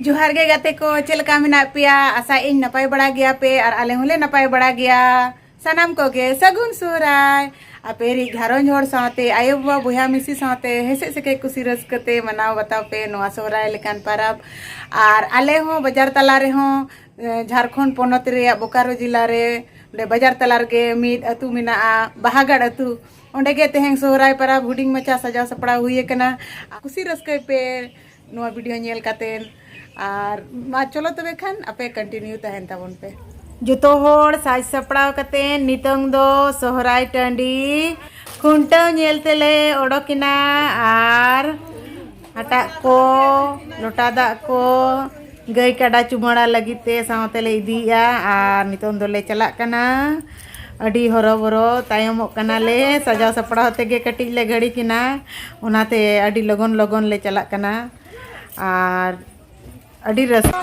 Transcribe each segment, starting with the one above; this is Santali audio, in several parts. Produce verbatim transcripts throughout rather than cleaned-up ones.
ᱡᱚᱦᱟᱨ ᱜᱮ ᱜᱟᱛᱮ ᱠᱚ, ᱪᱮᱫ ᱞᱮᱠᱟ ᱢᱮᱱᱟᱜ ᱯᱮᱭᱟ? ᱟᱥᱟᱭᱟᱹᱧ ᱱᱟᱯᱟᱭ ᱵᱟᱲᱟ ᱜᱮᱭᱟ ᱯᱮ ᱟᱨ ᱟᱞᱮ ᱦᱚᱸᱞᱮ ᱱᱟᱯᱟᱭ ᱵᱟᱲᱟ ᱜᱮᱭᱟ᱾ ᱥᱟᱱᱟᱢ ᱠᱚᱜᱮ ᱥᱟᱹᱜᱩᱱ ᱥᱚᱦᱨᱟᱭ᱾ ᱟᱯᱮ ᱨᱤᱡ ᱜᱷᱟᱨᱚᱸᱡᱽ ᱦᱚᱲ ᱥᱟᱶᱛᱮ, ᱟᱭᱳ ᱵᱟᱵᱟ, ᱵᱚᱭᱦᱟ ᱢᱤᱥᱤ ᱥᱟᱶᱛᱮ ᱦᱮᱸᱥᱮᱡ ᱥᱮᱠᱮᱡ ᱠᱩᱥᱤ ᱨᱟᱹᱥᱠᱟᱹ ᱛᱮ ᱢᱟᱱᱟᱣ ᱵᱟᱛᱟᱣ ᱯᱮ ᱱᱚᱣᱟ ᱥᱚᱦᱨᱟᱭ ᱞᱮᱠᱟᱱ ᱯᱟᱨᱟᱵᱽ᱾ ᱟᱨ ᱟᱞᱮ ᱦᱚᱸ ᱵᱟᱡᱟᱨ ᱛᱟᱞᱟ ᱨᱮᱦᱚᱸ, ᱮ, ᱡᱷᱟᱲᱠᱷᱚᱸᱰ ᱯᱚᱱᱚᱛ ᱨᱮᱭᱟᱜ ᱵᱳᱠᱟᱨᱳ ᱡᱮᱞᱟ ᱨᱮ ᱚᱸᱰᱮ ᱵᱟᱡᱟᱨ ᱛᱟᱞᱟ ᱨᱮᱜᱮ ᱢᱤᱫ ᱟᱹᱛᱩ ᱢᱮᱱᱟᱜᱼᱟ, ᱵᱟᱦᱟᱜᱟᱲ ᱟᱹᱛᱩ᱾ ᱚᱸᱰᱮ ᱜᱮ ᱛᱮᱦᱮᱧ ᱥᱚᱦᱨᱟᱭ ᱯᱟᱨᱟᱵᱽ ᱦᱩᱰᱤᱧ ᱢᱟᱪᱷᱟ ᱥᱟᱡᱟᱣ ᱥᱟᱯᱲᱟᱣ ᱦᱩᱭ ᱟᱠᱟᱱᱟ᱾ ᱠᱩᱥᱤ ᱨᱟᱹᱥᱠᱟᱹᱭ ᱯᱮ ᱱᱚᱣᱟ ᱵᱷᱤᱰᱤᱭᱳ ᱧᱮᱞ ᱠᱟᱛᱮᱱ᱾ ᱟᱨ ᱢᱟ ᱪᱚᱞᱚ ᱛᱚᱵᱮ ᱠᱷᱟᱱ ᱟᱯᱮ ᱠᱚᱱᱴᱤᱱᱤᱭᱩ ᱛᱟᱦᱮᱱ ᱛᱟᱵᱚᱱ ᱯᱮ᱾ ᱡᱚᱛᱚ ᱦᱚᱲ ᱥᱟᱡᱽ ᱥᱟᱯᱲᱟᱣ ᱠᱟᱛᱮᱱ ᱱᱤᱛᱚᱝ ᱫᱚ ᱥᱚᱦᱨᱟᱭ ᱴᱟᱺᱰᱤ ᱠᱷᱩᱱᱴᱟᱹᱣ ᱧᱮᱞ ᱛᱮᱞᱮ ᱚᱰᱚᱠᱮᱱᱟ᱾ ᱟᱨ ᱦᱟᱴᱟᱜ ᱠᱚ, ᱞᱚᱴᱟ ᱫᱟᱜ ᱠᱚ, ᱜᱟᱹᱭ ᱠᱟᱰᱟ ᱪᱩᱢᱟᱹᱲᱟ ᱞᱟᱹᱜᱤᱫ ᱛᱮ ᱥᱟᱶᱛᱮ ᱞᱮ ᱤᱫᱤᱭᱮᱜᱼᱟ᱾ ᱟᱨ ᱱᱤᱛᱚᱝ ᱫᱚᱞᱮ ᱪᱟᱞᱟᱜ ᱠᱟᱱᱟ᱾ ᱟᱹᱰᱤ ᱦᱚᱨᱚᱵᱚᱨᱚ, ᱛᱟᱭᱚᱢᱚᱜ ᱠᱟᱱᱟᱞᱮ᱾ ᱥᱟᱡᱟᱣ ᱥᱟᱯᱲᱟᱣ ᱛᱮᱜᱮ ᱠᱟᱹᱴᱤᱡ ᱞᱮ ᱜᱷᱟᱹᱲᱤᱠ ᱮᱱᱟ, ᱚᱱᱟᱛᱮ ᱟᱹᱰᱤ ᱞᱚᱜᱚᱱ ᱞᱚᱜᱚᱱ ᱞᱮ ᱪᱟᱞᱟᱜ ᱠᱟᱱᱟ᱾ ᱟᱨ ᱟᱹᱰᱤ ᱨᱟᱹᱥᱠᱟᱹ᱾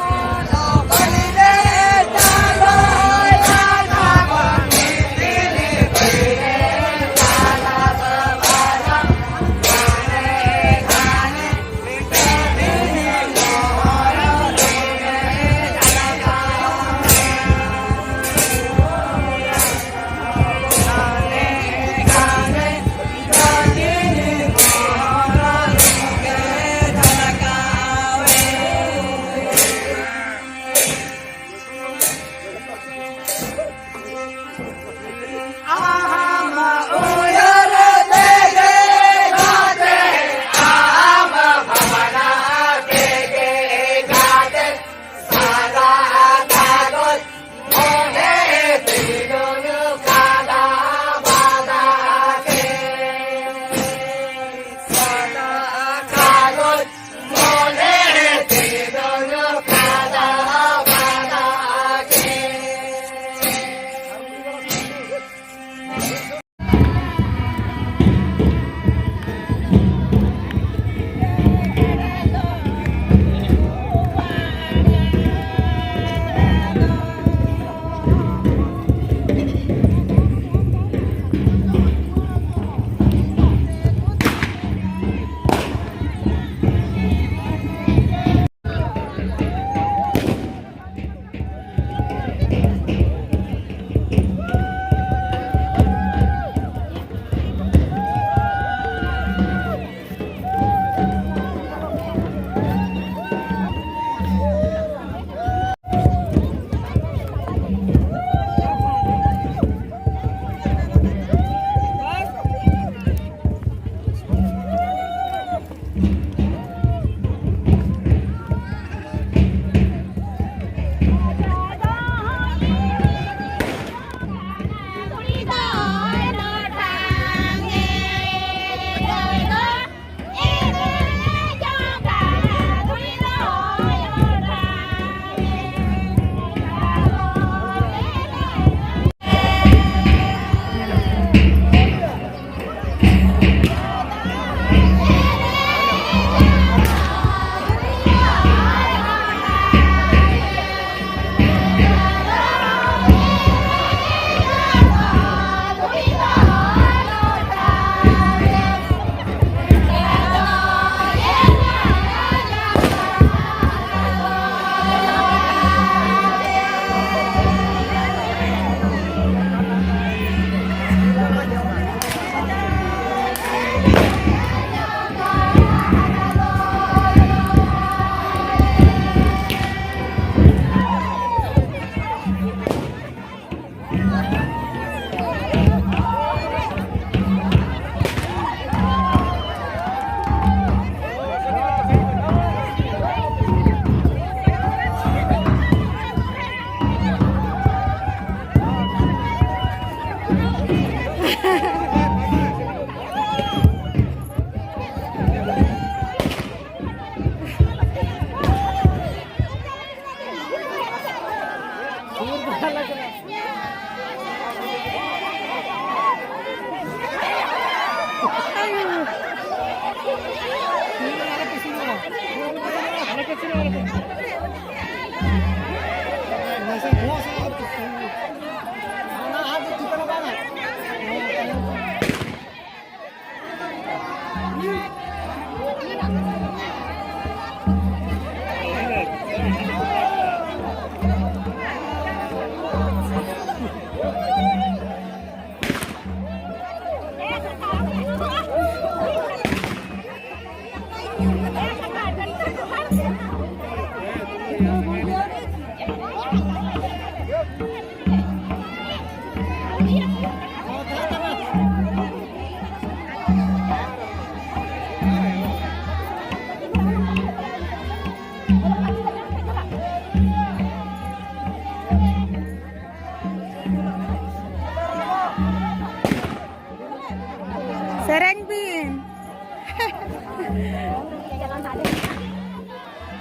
ᱥᱮᱨᱮᱧ ᱵᱤᱱ᱾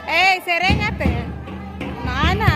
ᱮᱭ, ᱥᱮᱨᱮᱧ ᱟᱯᱮ? ᱱᱟ, ᱱᱟ᱾